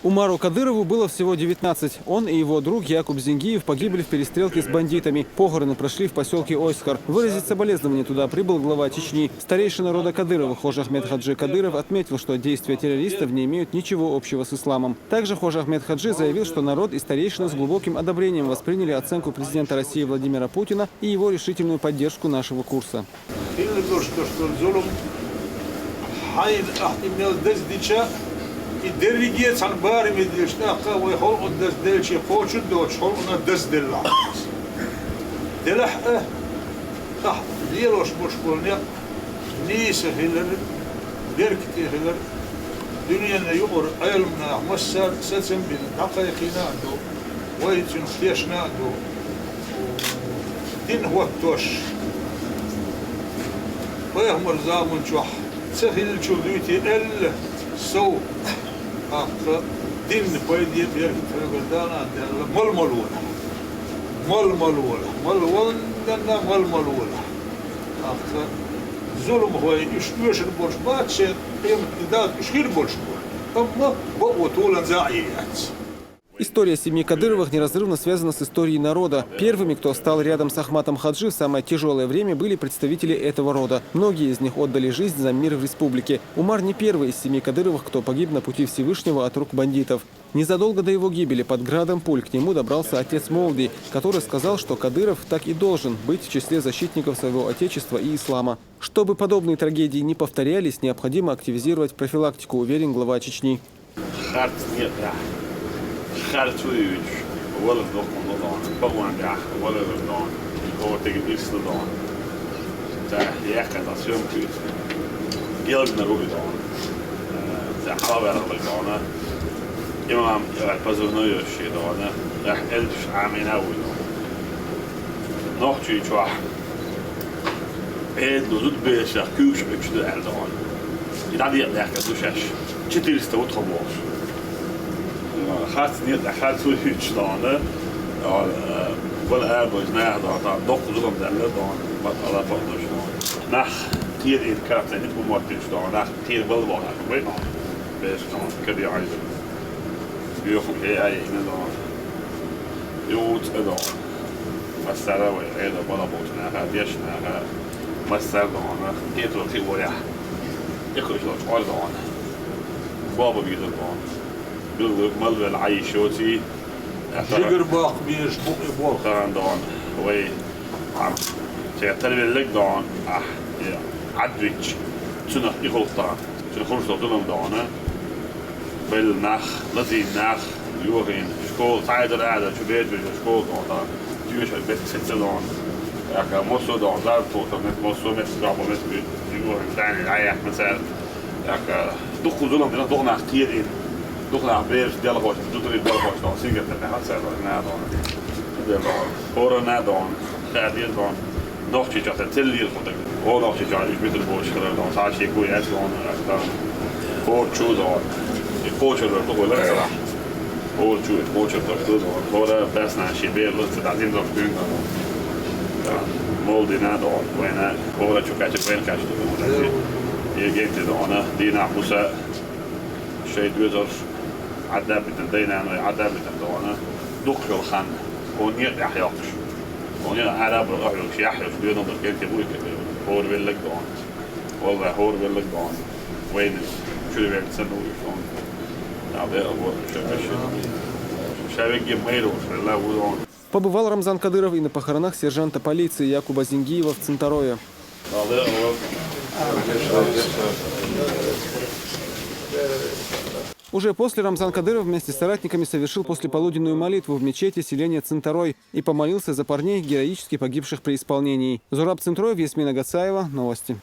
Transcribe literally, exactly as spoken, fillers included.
Умару Кадырову было всего девятнадцать. Он и его друг Якуб Зингиев погибли в перестрелке с бандитами. Похороны прошли в поселке Ойсхар. Выразить соболезнования туда прибыл глава Чечни. Старейшина рода Кадыровых Хожи Ахмед Хаджи Кадыров отметил, что действия террористов не имеют ничего общего с исламом. Также Хожи Ахмед Хаджи заявил, что народ и старейшины с глубоким одобрением восприняли оценку президента России Владимира Путина и его решительную поддержку нашего курса. Хилла долуш долуш долу зулам хьайна ахь и мел даздича, и дерриге цхьана бараме дилча, тӀаккха вай халкъана дазделча кхочун доцуш халкъана дазделла. Делахь а, тахь лелош болуш болу некъ нийса хилар, беркате хилар, дуьненан юкъара Ӏеламнах массара а сацам бина дӀакхайкхийна а ду, вай цуьнах тешна а ду. Дин хӀоттош, пайхамар заман чохь ца хиллачул дуьйций аьлла сов, тӀаккха динна пайде беркате хьоьгара дана а даьлла, мала-мала волахь. Мала-мала волахь. Мала валланна мала-мала волахь. ТӀаккха зуламхой уьш оьшур болуш бац шен, къематде Дала уьш хир болуш бу. Амма бакъо толанза а яц. История семьи Кадыровых неразрывно связана с историей народа. Первыми, кто стал рядом с Ахматом Хаджи в самое тяжёлое время, были представители этого рода. Многие из них отдали жизнь за мир в республике. Умар не первый из семьи Кадыровых, кто погиб на пути Всевышнего от рук бандитов. Незадолго до его гибели под градом пуль к нему добрался отец Молди, который сказал, что Кадыров так и должен быть в числе защитников своего отечества и ислама. Чтобы подобные трагедии не повторялись, необходимо активизировать профилактику, уверен глава Чечни. Харц некъехь, харц вуьйцуш, валар доккхун ду дона, бакъонехь валар дона, хӀора теган ирс ду дона. Ца яьккхина съёмкаш, гелгнар ву и дона. Ца хьалаваьлла дона. Имам, позывной йолуш шен дона. Ахь элчаш Ӏамийна а вуй дона. Нохчийчохь Ӏедало зудаберашах куьйгаш Ӏуьттуш ду аьлла дона. И дӀадекъа даьккхина ду шаьш. Четыреста ву тхо бохуш. Харц некъехь, харц вуьйцуш дона. Бала арабевлла наха дона, доккха зулам даьлла дона, бакъ-, Алла бакъдолуш дона. Нах кхера карахь ца дина хӀума моттуьйтуш дона, нах кхера бала бохуш бай дона. Бераш дона, каде Ӏайза. Юхам хье а йина дона. Юха а дона. Массара а вай Ӏедал бала болчу наха, дешна наха, массара а дона, кхетар кхиорехь, тӀекхуьуш долчу Ӏор дона. Боба вийзар дона. Билггал малвелла Ӏайша йоций, жигар баккха безаш бу и болх. Тахана дона, вай, церан тарвелларг дона, ахь, и Ӏадвичча, цунах и хӀуллух тахана. Цуьнан хӀорш долу зулам дона, белла нах, лазийна нах, йохийна, школа, цхьа эзар а дан, чу берташ школа дона, тоьшалла меттиг сеца дона, яка массо а дона, зарба тухуш меттиг, массо а меттиг, доккха меттиг, йохийна, царна дӀаяьккхина цара, яка дуккха зулам дина, дукха нах кхерийна, дукха нах бераш делхочу, зударий делхочу дона, сингаттам баьхна цара дона, нах дона. Дела дона, хӀора нах дона, хаьа деза дона. Нохчийчохь сан цӀе лелахо дара. О, Нохчийчохь уьш битар боцуш хилар дона, цхьа шеко яц дона, аьлла дона. ХӀора чу дона. И кхочур вара дукха лар царахь. ХӀора чу и кхочур долуш ду дона. ХӀора баьсна шен бер лар ца дӀа зин долуш дуьйна дона. Молдина дона, вайна, хӀора чу кхаьчча, вайна кхаьчна дона. И генти дона, дийнахь буса, шайн доьзалш, Ӏадда а битина, дай-наной Ӏадда а битина дона. Дукхах йолу хан, хӀора некъа тӀехь йоккхуш. Хьуна арабара охьуьлуш, яхь йолуш, доьналла генте вуй хӀора велларг дона. Валлахь, хӀора велларг дона. Вайна чуьра велла ца вуй хьуна. Дала декъала ву ша вешан. Ша вегге майра волуш велла ву дона. Побывал Рамзан Кадыров и на похоронах сержанта полиции Якуба Зингиева в Центарове. Дала декъала ву. Уже после Рамзан Кадыров вместе с соратниками совершил послеполуденную молитву в мечети селения Центарой и помолился за парней, героически погибших при исполнении. Зураб Центроев, Ясмина Гацаева. Новости.